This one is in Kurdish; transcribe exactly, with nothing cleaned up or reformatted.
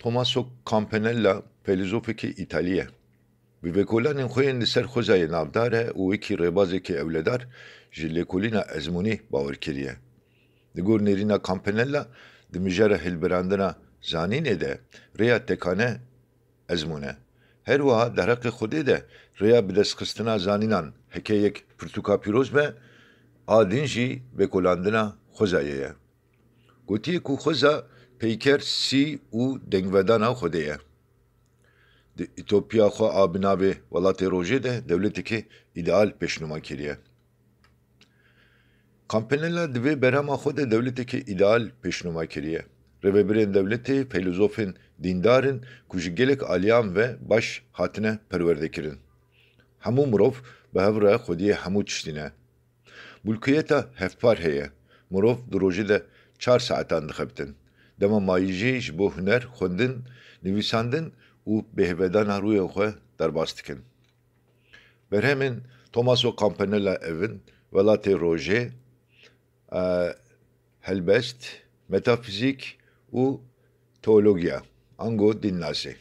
Tommaso Campanella, feylezofekî îtalî ye. Bi vêkolanên xwe yên li ser xwezayê navdar e û wekî rêbazekî ewledar ji lêkolîna ezmûnî bawer kiriye. Li gor nêrîna Campanella, di mijara hilberandina zanînê de rêya tekane ezmûn e. Her wiha di hereqê Xwedê de rêya bidestxistina zanînan heke yek pirtûka pîroz be, a din jî vêkolandina xwezayê ye. Gotiye ku xweza peyker sî û dengvedana Xwedê ye. Di Ütopya xwe a bi navê Welatê Rojê de dewleteke îdeal pêşnûma kiriye. Campanella di vê berhema xwe de dewleteke îdeal pêşnûma kiriye. Rêvebirên dewletê feylezofên dîndar in ku ji gelek aliyan ve baş hatine perwerdekirin. Hemû mirov bi hev re xwediyê hemû tiştî ne. Mulkiyeta hevpar heye. Mirov di rojê de çar saetan dixebitin. Dema mayî jî ji bo huner, xwendin, nivîsandin û bêhêvedana rûyê xwe derbas dikin. Berhemên Tommaso Campanella ev in: Welatê Rojê, e, Helbest, Metafizîk û Teologiya, ango Dînnasî.